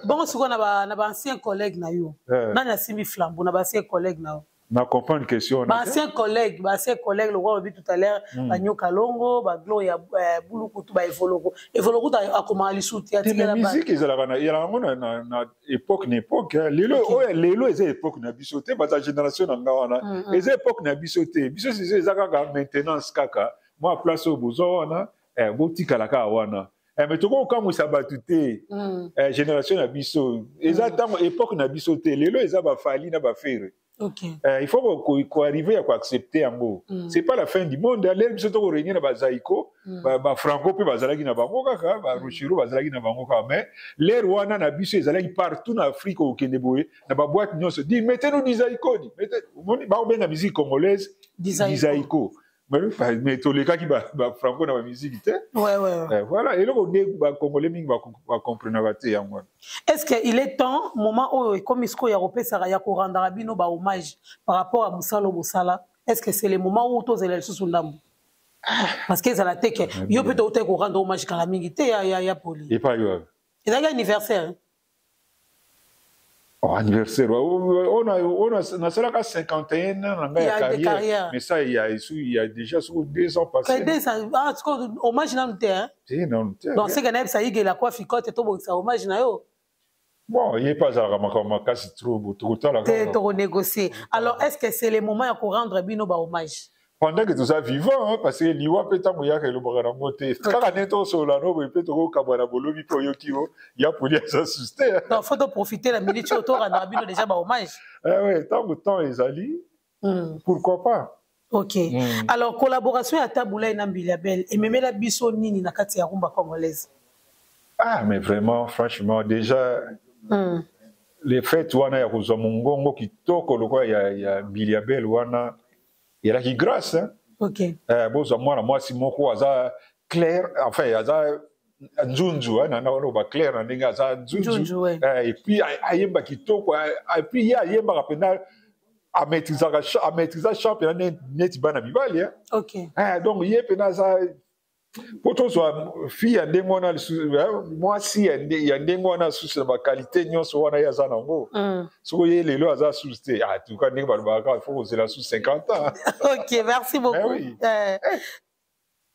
Bongo sikoyo na baancien collègue na yo, nani asimbi flambeau na baancien collègue na yo? Na comprendre question. Baancien collègue, baancien collègue lokola olobi tout à l'heure, baNyoka Longo, baGloria Bulukutu, baEvoloko. Evoloko akomaka lisusu te. Atikela musique ezalaka yango na époque na époque. Lelo oyo, lelo eza époque na biso te. Baza génération na nga wana, eza époque na biso te. Biso sisi eza kaka maintenance, kaka mwa place oyo bozwa wana, botikala kaka wana. Mais tokokamwisa bato te. Génération na biso eza ntango époque na biso te. Lelo eza baFally na baFerre. Il faut koarriver ya koaccepter yango. C'est pas la fin du monde. Lelo biso tokorégner na bazaiko, baFranco mpe bazalaki na bango kaka, baRochereau bazalaki na bango kaka. Mais l'heure wana na biso ezalaki partout na Afrique, okende boye na baboîte nyonso, di mettez-nous du zaiko, di bakobenga musique congolaise du zaiko. Mais tolekaki baFranco na bamusique te. Voilà eloko nde bacongolais mingi bacomprenaka te, yango wana. Est ce que il est temps, moment oyo ekomi sikoyo ya kopesaka, ya korendaka bino bahommage par rapport à mosala oyo bosala? Est ce que c'est le moment où tozela lisusu ndambo? Parce que ezala te ke yo mpe toutaki korendre hommage kala mingi te, ya Poli. Epai wapi? Ezalaki anniversaire. Oh, anniversaire oyo nasalaka 51 ans na ngai ya carrière, mais ça il y a déjà soko 2 ans passé. 2 ans. Ah, hommage nanu te, hein? Te, nanu te. Donc seke nayebisa Yigela Kwafi Kote tobongisa hommage na yo. Bon, ye mpe azalaka makambo makasi trop, tokotala. Te, tokonégocier. Alors, est ce que c'est le moment ya korendre bino bahommage? Pendant que toza vivant, hein, parce que liwa mpe ntango eyaka elobaka nango te. Kaka nde tosolola no boye mpe tokokabwa na bolobi mpe oyoki o ya poli aza susu te. Donc faut toprofite na minute oyo torandaka bino déjà bahommage. Eh ouais, ntango temps ezali, pourquoi pas. Ok. Alors collaboration ya Tabu Ley na Mbilia Bel ememela biso nini na kati ya rumba congolaise? Ah mais vraiment, franchement, déjà les fêtes wana ya kozwa mongongo kitoko lokola ya Mbilia Bel wana elaki grâce, hein? Bozwa mwana mwasi moko aza clair, enfin aza nzunzu, hein, na wana ba clair na ndenge aza nzunzu. Nzunzu, ouais. Et puis ayemba kitoko, et puis ye ayembaka mpenza, amaîtrisaka chant mpenza neti bana mibali, hein. Donc ye mpenza aza po tozwa fille ya ndenge wana lisusu, mwasi ya ndenge wana lisusu na baqualité nyonso wana ye aza nango. Soki ye lelo aza susu te, ah, tuka ndenge balobaka, il faut kozela susu 50 ans. Ok, merci beaucoup. Mais oui.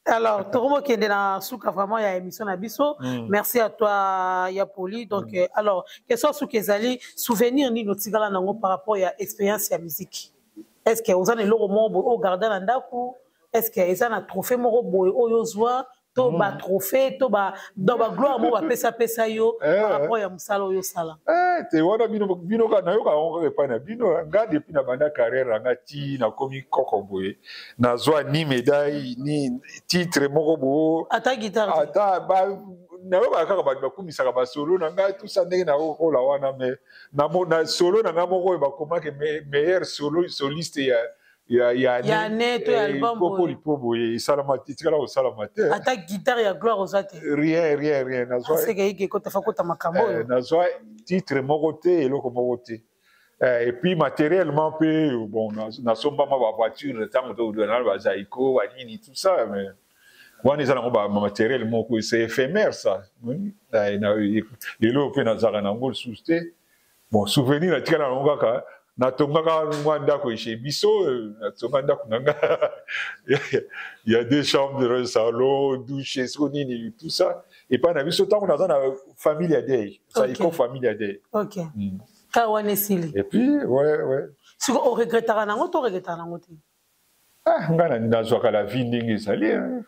Alors tokomokende na suka vraiment ya émission na biso. Merci à toi, ya Poli. Donc alors question suka ezali: souvenir nini otikala nango par rapport ya expérience ya musique? Est ce que oza na eloko moko boye oyo garda na ndako? Est ce que eza na trophée moko boye oyo ozwa, to batrophée, to donc bagloire moko bapesapesa yo par rapport ya mosala oyo osala? Te, wana bino kaka nayoka yango kaka epai na bino. Nga depuis na banda carrière na nga ti nakomi koko boye, nazwa ni médaille ni titre moko boye. Ata guitare te? Ata nayokaka kaka bato bakumisaka basolo na ngai, tusa ndenge nakokola wana, mais na solo na ngai moko oyo bakomaki meilleur solo soliste ya Ya année to ya album popo boye. Lipo boye esalama te, etikala kosalama te. Ata guitare ya gloire oza te? Rien, rien, rien. Nazwa Aseke yike ekota fa kota makambo oyo. Nazwa titre moko te, eloko moko te. Et puis matériellement mpe, bon, nasombama bavoiture ntango todona bazaiko banini, tout ça, mais wana eza nango bamatériel moko, c'est éphémère ça. Lelo mpe nazalaka nango lisusu te. Bon, souvenir natikala nango kaka natongaka mwa ndako chez biso, natonga ndako na nga, il y a deux chambres, salon, douche, siko nini, tout ça, epai na biso ntango naza na famille ya dei, Zaiko famille ya dei. Ok, kaka wana esili. Et puis ouais. Siko oregretaka nango to oregretaka nango te? Ah, nga nazwaka la vie ndenge ezali, hein.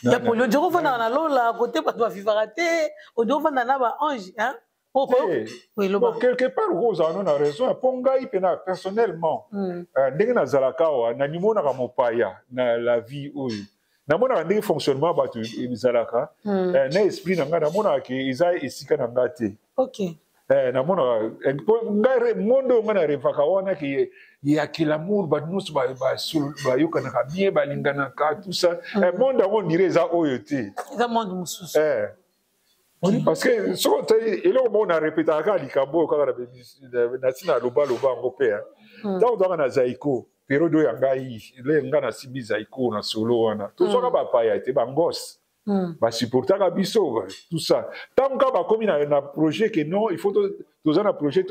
Ya Poli, ondire ovandaka na lola kote bato bavivaka te, ondire ovanda na baange, hein? Bon, quelque part okozala no na raison, mpo ngai mpena personnellement, ndenge nazalaka awa, nanimonaka mopaya na la vie oyo, namonaka ndenge fonctionnement bato ezalaka, na esprit na ngai namonaka ke eza esika na ngai te. Namonaka ngai monde oyo ngai narêvaka wana ke yaki l'amour, bato nyonso bayokanaka bien, balinganaka, tout ça, monde yango on dirait eza oyo te. Eza monde mosusu. Parce que soki otali eloko moko na répétaka kaka likambo oyo kaka na ntina alobaloba yango mpe, ntango tozalaka na Zaiko, période oyo ya ngai le ngai nasimbi Zaiko na solo wana, tozwaka bapaya te, bangose basupportaka biso, tout ça. Ntango kaka bakomi na projet ke non, il faut toza na projet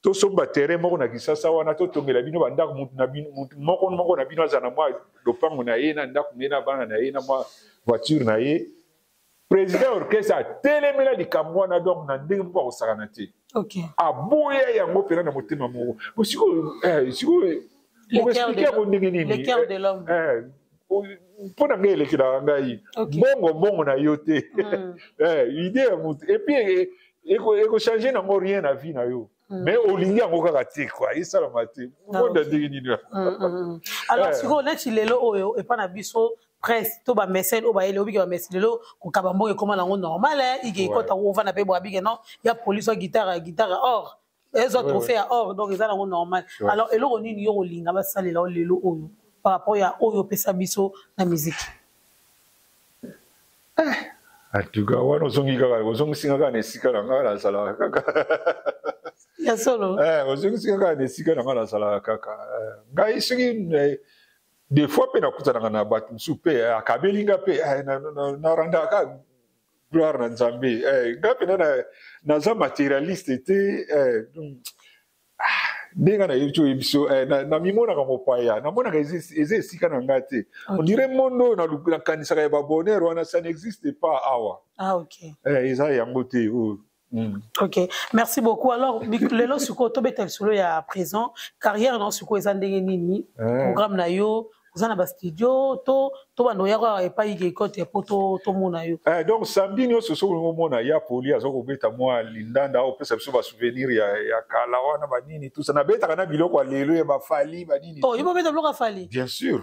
tosomba terrain moko na Kisasa wana, totongela bino bandako, mutu moko moko na bino aza na mwa lopango na ye, na ndako na ye, na bana na ye, na mwa voiture na ye. Président orchestre atelemela likambo wana, donc na ndenge moko akosakana te. Aboya yango mpena na motema moko. Sikoyo okoexpliquer yango ndenge nini? Mpo na ngai elekelaka ngai mbongo mbongo na yo te, idée ya motu, et puis ekochange nango rien na vie na yo, mais olingi yango kaka te kua esalama te, monde ndenge nini? Alors sikoyo neti lelo oyo epa na biso presse to bamécène oyo bayeli, obike bamécène lelo kokaba mbongo ekóma nango normal, ike ekota ovanda mpe bo abike non ya police wa guitare, guitare or ezwa trophée ya or, donc eza nango normal. Alors eloko nini yo kolinga basalela o lelo oyo par rapport ya oyo opesa biso na musique? En tout cas wana ozongi kaka, ozongisinga kaka na esika na ngai nazalaka kaka. Ya solo. Ozongisinga kaka na esika na ngai nazalaka kaka. Ngai soki des fois mpe nakutanaka na bato mosusu mpe akabeli nga mpe, narandaka kaka gloire na Nzambe. Ngai mpena naza matérialiste te. Ndenge nayebi ti oyebi so, namimonaka mopaya, namonaka eza esika na ngai te. On dirait monde oyo nakanisaka ya babonheur wana, ça n'existe pas awa. Ah, okay. Eza yango te oyo. Ok, merci beaucoup. Alors lelo sikoyo tobeta lisolo ya présent, carrière na sikoyo eza ndenge nini, programme na yo? Oza na bastudio to to banda oya kaka epai Gekote mpo tomona yo? Donc samedi nyonso, soki olingi omona ya Poli aza kobeta mwa lindanda, opesa biso basouvenir ya kala wana, banini tusa. Nabetaka na biloko ya lelo ya baFally, banini. Oh, yo bobeta biloko ya Fally? Bien sûr.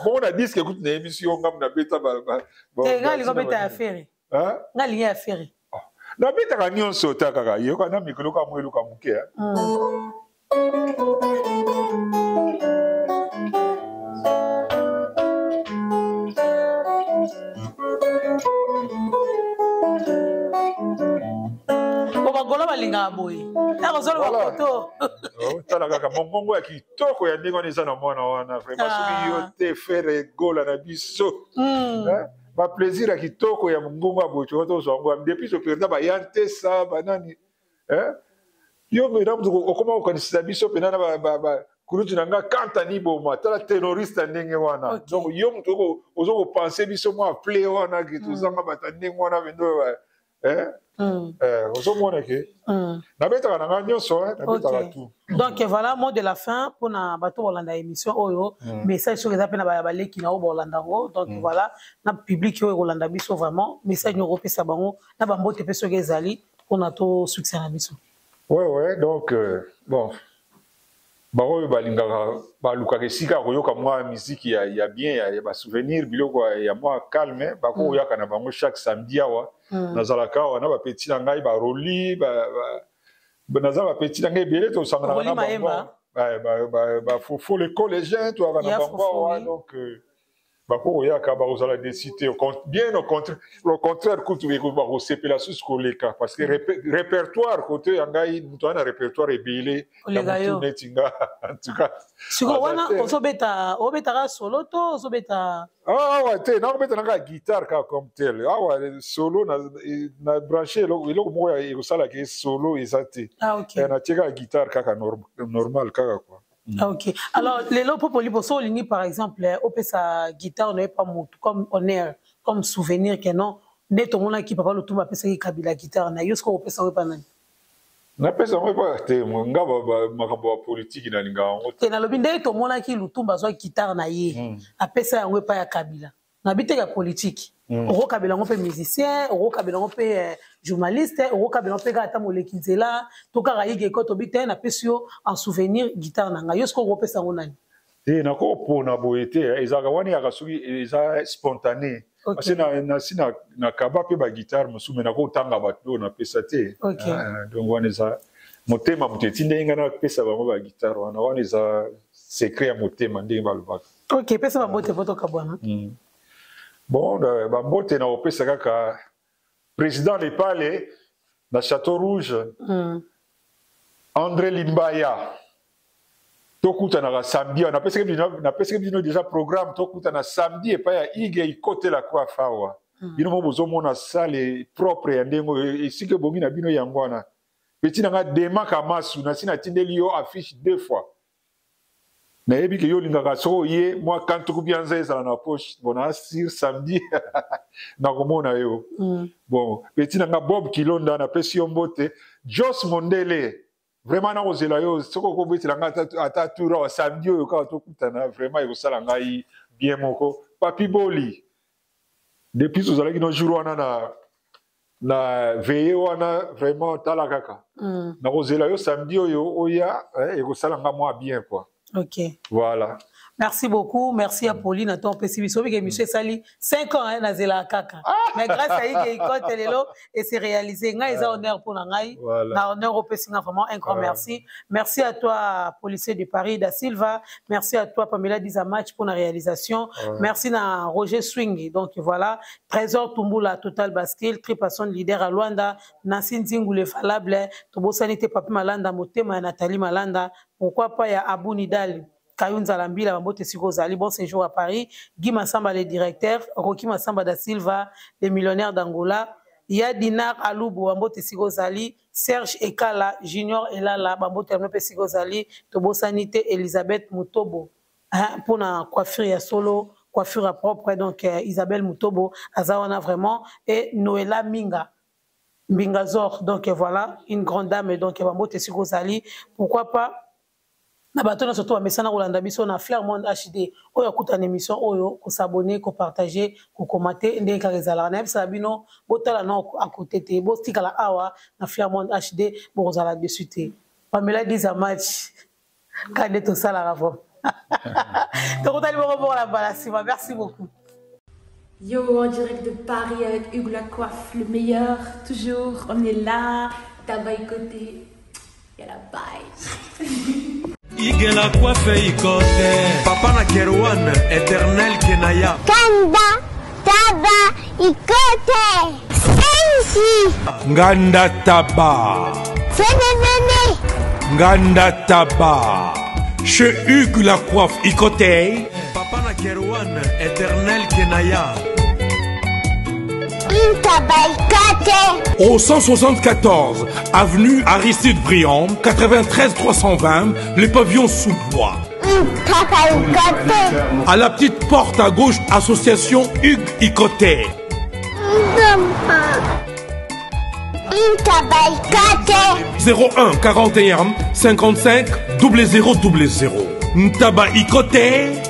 Bongo na disque ekuti, nayebisi yo, ngamu nabeta. Te, ngai alingi obeta ya Ferre, ngai alingi ya Ferre. Nabetaka nyonso ta kaka yoka na mikolo ka mwa eluka moke. Po bagolo balingaka boye ntango ozoloba koto. Tala kaka mongongo ya kitoko ya ndenge wana eza na mwana wana. Vraiment, soki yo te, Ferre Gola na biso, baplaisir ya kitoko ya mongongo ya boye tozwa yango depuis toperda baya ntesa banani. Yo mpena okoma kokanisisa biso mpena na kulutu na nga Kantani Boma. Tala ténoriste ya ndenge wana. Donc yo moto oza kopense biso mwa ple wana ke tozanga bato ya ndenge wana pendo. Ozomona ke nabetaka na nga nyonso, nabetaka tout. Donc voilà, mot de la fin mpona bato bolanda émission oyo, message soki eza mpe na baleki na oyo bolanda yango. Donc voilà, na public oyo ekolanda biso, vraiment message nyoko opesa bango na bambote mpe soki ezali mpona tosukisa na biso. Ouais, donc bon, baoyo balingaka, balukaka esika ya koyoka mwa miziki ya bien, ya basouvenir, biloko ya mwa calme, bakoyaka na bango chaque samedi awa. Nazalaka awa na bapeti na ngai baroli naza bapeti na ngai ebele, tosanganaka na bango, bafofo, le collégien, toyaka na bango awa. Donc bakokoyaka, bakozala déçus te, bien au contraire. Au contraire kutu, bakosepela susu koleka, parce que répertoire kote ya ngai, moto aza na répertoire ebele na motu neti nga, en tout cas. Sikoyo wana ozobeta, obetaka solo to ozobeta? Awa te, nakobeta nanga guitare kaka comme tel. Awa solo na branche, eloko moko ekosalaka solo eza te. Natie kaka guitare kaka normal kaka quoi. Ok, alors lelo Popo Liboso, olingi par exemple opesa guitare na ye pa motu comme honneur, comme souvenir ke non, nde tomonaki papa Lutumba apesaki Kabila guitare na yo, soki okopesa yango epa nani? Napesa yango epa te. Nga makambo ya politiki nalingaka yango. Te, nalobi ndenge tomonaki Lutumba azwaki guitare na ye, apesa yango epai ya Kabila. Nabi te ya politike. Okokabela yango mpe musicien, okokabela yango mpe journaliste, okokabela yango mpe kaka ata moleki nzela to kaka yige ko tobi te, napesi yo en souvenir guitare na ngai. Yo sikoyo okopesa yango nani? Te, nakopona boye te. Ezalaka wana, eyaka soki eza spontané, parce que nasi nakaba mpe baguitare mosusu, me nakotanga bato oyo napesa te. Donc wana eza motema moto etindeli ngai napesa bango baguitare wana. Wana eza secret ya motema, ndenge balobaka. Ok, pesa bambote po tokabwana. Bon, bambote na kopesa kaka président Lepale na Château Rouge, André Limbaya. Tokutanaka samedi awa, napesaki bino déjà programme. Tokutana samedi epai ya Ige Ikotela Coiffe awa. Bino mo bozomona salle propre ya ndenge oyo, esika ebongi na bino yango wana. Petit na nga Dema Kamasu, nasi natindeli yo affiche deux fois. Nayebi ke yo olingaka soki oye mwa kantuku bianza ezala na poche. Bon, na sur samedi nakomona yo. Bon, petit na nga Bob Kilonda, napesi yo mbote. Jos Mondele, vraiment nakozela yo soki okobetela ngai ata tour awa samedi oyo kaka, tokutana, vraiment ekosala ngai bien moko. Papi Boli, depuis tozalaki no jour wana na veillée wana, vraiment tala kaka, nakozela yo samedi oyo oya, ekosala nga mwa bien quoi. Voilà. Merci beaucoup, merci à Pauline à ton opesi biso bike émission esali 5 ans hein, nazelaka kaka. Mais grâce à Ige Ikote lelo et c'est réalisé. Ngai eza honneur pour ngai. Na honneur opesi nga, vraiment un grand merci. Merci à toi, policier de Paris da Silva, merci à toi, Pamela Dizamatch, pour la réalisation. Merci na Roger Swing. Donc voilà, Trésor Tumbula, Total Bastille, Tripasson leader à Luanda, Nancy Nzingu le valable, Tobosani te Papi Malanda, Motema Nathalie Malanda, pourquoi pas ya Abou Nidal Kayunza Mbila, bambote siko ozali, bon séjour à Paris. Guy Massamba le directeur, Rocky Massamba da Silva, le millionnaire d'Angola, Ya Dinar Alubu, bambote siko ozali, Serge Ekala, Junior Elala, bambote ya mpe siko ozali, tobosani te Elisabeth Mutobo, hein, mpona coiffure ya solo, coiffure propre. Donc Isabelle Mutobo aza wana vraiment, et Noela Minga Mbingazor. Donc voilà, une grande dame. Donc bambote siko ozali, pourquoi pas. Na bato nyonso to bamesana kolanda biso na Flair Monde HD, oyo akuta na émission oyo, kosabone, kopartage, kokomate, ndenge kaka ezalaka. Nayebisaka bino, botala na akote te, botikala awa na Flair Monde HD, bokozala dessus te. Pamela Diza match kaka nde tosalaka vraiment. Tokutani bongo bongo na mbala nsima. Merci beaucoup. Yo, en direct de Paris avec Hugues La Coiffe, le meilleur, toujours, on est là, tabac côté, y'a la bye. Hugues La Coiffe ikote, papa na Kerwan, éternel Kenaya. Kanda, taba, ikote, Sensi. Nganda Taba. Venez, venez. Nganda Taba. Chez Hugues La Coiffe Ikote. Papa na Kerwan, éternel Kenaya. Au 174, avenue Aristide Briand, 93 320, les pavillons sous bois. À la petite porte à gauche, association Hugues Ikote. 01 41 55 00 00. Ntaba Ikote.